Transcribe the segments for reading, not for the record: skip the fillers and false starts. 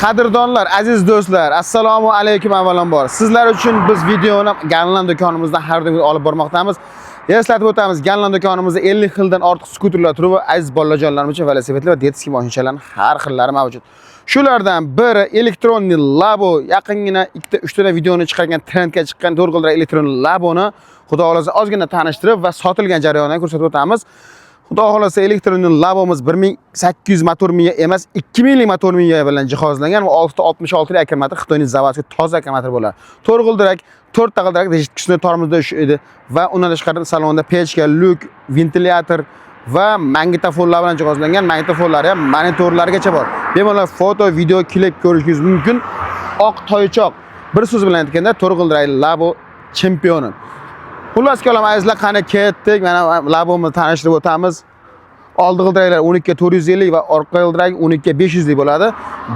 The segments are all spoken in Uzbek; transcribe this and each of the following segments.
Qadrdonlar, aziz do'stlar, assalomu alaykum avvalambor. Sizlar uchun biz videoni Ganlan do'konimizdan har doim olib bormoqdamiz. Eslatib o'tamiz, Ganlan do'konimizda 50 xildan ortiq skuterlar turi va aziz bolajonlarimiz uchun velosipedlar va detskiy mashinalarning har xillari mavjud. Shulardan biri электронный Labo, yaqingina ikkita, uchta videoni chiqargan, trendga chiqqan to'rt g'ildirak elektron Laboni Xudo xolasa ozgina tanishtirib va sotilgan jarayonini ko'rsatib o'tamiz. Xudo xolasa elektron Labomiz 1800 motor miya emas, 2000 lik motor miya bilan jihozlangan va 666 lik akkumulyator, Xitoyning заводской toza akkumulyator bo'ladi. To'rt g'ildirak, to'rtta g'ildirak rejitgisini tormozda edi va undan tashqari salonda pechka, lyuk, ventilyator va magnitofonlar bilan jihozlangan. Magnitofonlari ham monitorlargacha bor. Bemalol foto, video, klip ko'rishingiz mumkin. Oq toychoq. Bir so'z bilan aytganda, to'rt g'ildirakli Labo chempioni. Xullas kalom, azizlar, qani ketdik. Mana Laboni tanishtirib o'tamiz. Oldi g'ildiraklar 12 450 va orqa g'ildirak 12 500 lik bo'ladi.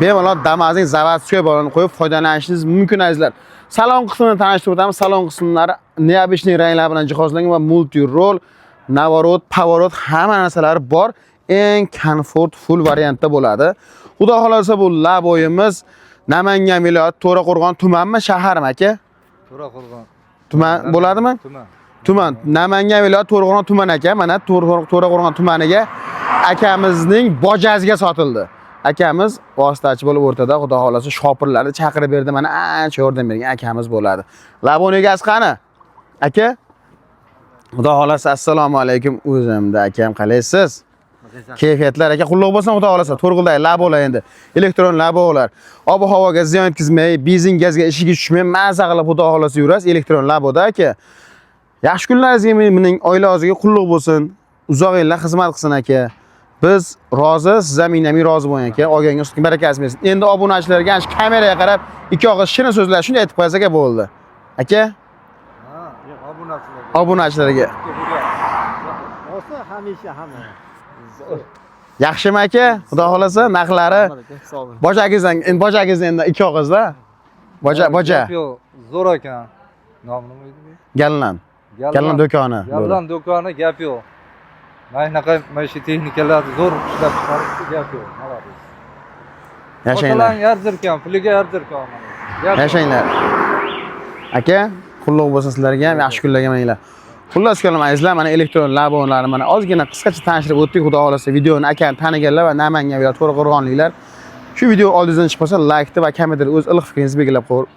Bemalol Damazning заводской balonini qo'yib foydalanishingiz mumkin, azizlar. Salon qismini tanishtirib o'tamiz. Salon qismlari необычный ranglar bilan jihozlangan va multi rol, наворот, поворот hamma narsalari bor. Eng komfort full variantda bo'ladi. Xudo xolasa bu Laboyimiz Namangan viloyati To'raqo'rg'on tumanmi, shaharmi, aka? To'raqo'rg'on. Tuman bo'ladimi? Tuman. Tuman. Namangan viloyati To'raqo'rg'on tuman aka. Mana To'raqo'rg'on tumaniga akamizning bojasiga sotildi. Akamiz vositachi bo'lib o'rtada, Xudo xolasa shopirlarni chaqirib berdi. Mana ancha yordam bergan akamiz bo'ladi. Labon egasi qani? Aka? Xudo xolasa assalomu alaykum o'zimda akam, qalaysiz? Kayfiyatlar aka, qulluq bo'lsin, Xudo xolasa. To'rg'ilday labolar endi. Elektron labolar. Ob havoga ziyon yetkazmay, benzin gazga ishiga tushmay, maza qilib Xudo xolasa yurasiz elektron laboda, aka. Yaxshi kunlaringizga mening oilangizga qulluq bo'lsin. Uzoq yillar xizmat qilsin, aka. Biz rozi, siz ham indamay rozi bo'ling, aka. Olganga ustki barakasi bersin. Endi obunachilarga ana shu kameraga qarab ikki og'iz shirin so'zlar shunday aytib qo'yasiz, aka, bo'ldi. Aka, Ha, obunachilar. Obunachilarga. Olsa hamisha hamma. Yaxshimi, aka? Xudo xolasa narxlari bojagizdan, endi bojagizdan endi ikki og'izda. Boja, boja. Gap yo'q, zo'r ekan. Nomi nima edi bu? Gallan. Gallan do'koni. Gallan do'koni, gap yo'q. Mana shunaqa mana shu texnikalarni zo'r ishlab chiqaribdi, gap yo'q. Молодец. Yashanglar. Otalang arzirkan, puliga arzirkan. Gap yo'q. Yashanglar. Aka, qulluq bo'lsin sizlarga ham, yaxshi kunlarga mininglar. Xullas kalom, azizlar, mana elektron labonlarni mana ozgina qisqacha tanishtirib o'tdik. Xudo xolasa videoni akani taniganlar va Namangan viloyati To'raqo'rg'onliklar shu video oldingizdan chiqib qolsa, laykni va kommentariyada o'z iliq fikringizni belgilab qo'yib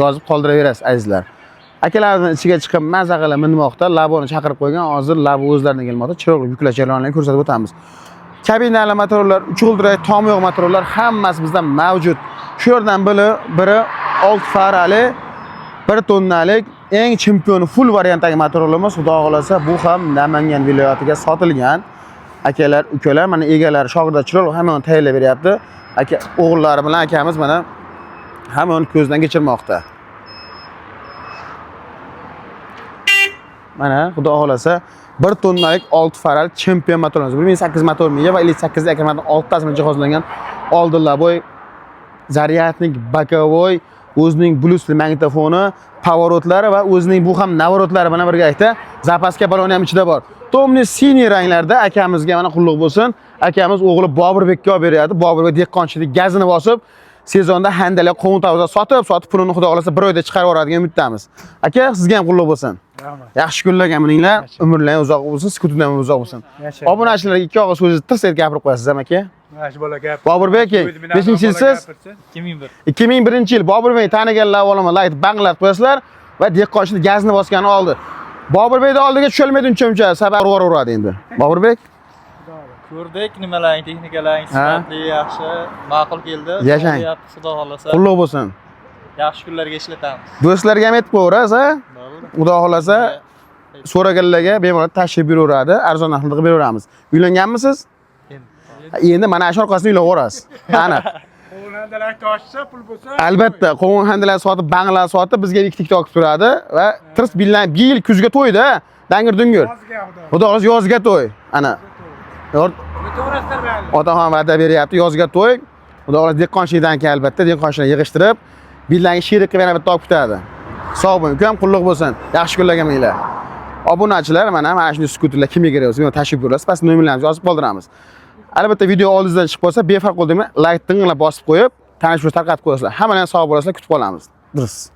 yozib qoldiraverasiz, azizlar. Akalarning ichiga chiqib maza qilib minmoqda, Laboni chaqirib qo'ygan. Hozir Labo o'zlaridan kelmoqda. Chiroyli yuklash jarayonlarini ko'rsatib o'tamiz. Kabinali motorlar, uch g'ildirak, tomi yo'q motorlar hammasi bizda mavjud. Shu yerdan biri 6 farali 1 tonnalik eng chempioni full variantdagi motorlarimiz, Xudo xolasa bu ham Namangan viloyatiga sotilgan. Akalar, ukalar, mana egalari shogirdlar chiroyli hammani tayyorlab beryapti. Aka o'g'illari bilan akamiz mana hammani ko'zdan kechirmoqda. Mana Xudo xolasa 1 tonnalik 6 faral chempion motorimiz. 1800 motor miya va 58 akkumulyator 6 tasi bilan jihozlangan oldi laboy zaryadnik боковой o'zining bluetooth magnitofoni, поворотлari va o'zining bu ham наворотлari bilan birgalikda zapaska baloni ham ichida bor. Тёмный синий ranglarda akamizga mana qulluq bo'lsin. Akamiz o'g'li Boburbekka olib beryapti. Boburbek dehqonchilik gazini bosib, sezonda handalak qovun tavza sotib, sotib pulini Xudo xolasa bir oyda chiqarib yuboradigan umiddamiz. Aka, sizga ham qulluq bo'lsin. Rahmat. Yaxshi kunlarga mininglar, umrlaring uzoq bo'lsin, skuterdan umri uzoq bo'lsin. Yashang. Obunachilarga ikki og'iz so'zingizni tirs etib gapirib qo'yasiz ham, aka. Mana shu bola gap. Boburbek, nechinchi yilsiz? 2001. 2001-yil. Boburbek taniganlar olaman, layk banglatib qo'yasizlar va dehqonchilik gazni bosgani oldi. Boburbekni oldiga tusholmaydi uncha-muncha, sabab uradi endi. Boburbek, Ko'rdik nimalaring, texnikalaring sifatli, yaxshi, ma'qul keldi. Yashang. Deyapti, Xudo xolasa. Qulluq bo'lsin. Yaxshi kunlarga ishlatamiz. Do'stlarga ham aytib qo'yaverasiz, ha? Bo'ldi. Xudo xolasa so'raganlarga bemalol tashrif buyuraveradi, arzon narxda qilib beraveramiz. Uylanganmisiz? Endi. Endi mana shu orqasini uylanib yuborasiz. Aniq. Qo'ldan toshsa, pul bo'lsa. Albatta, qovun handalar sotib, banglar sotib bizga ikkita ikkita olib turadi va tirs bilan bir yil kuzga to'yda, dangir dungur. Yozga Xudo. Xudo xohlasa yozga to'y. Ana. To'g'rasizlar bari. Otaxon va'da beryapti, yozga to'y. Xudo xohlasa dehqonchilikdan keyin albatta dehqonchilikni yig'ishtirib, billangi sherik qilib yana bitta olib kutadi. Sog' bo'ling, ukam, qulluq bo'lsin. Yaxshi kunlarga mininglar. Obunachilar, mana shunday skuterlar kimga kerak bo'lsa, tashrif buyurasiz. Past nomerlarimizni yozib qoldiramiz. Albatta, video oldingizdan chiqib qolsa, befarq bo'ldimi, like ding'illab bosib qo'yib, tanish tarqatib qo'yasizlar. Hammalar sog' bo'lasizlar, kutib qolamiz. Durust.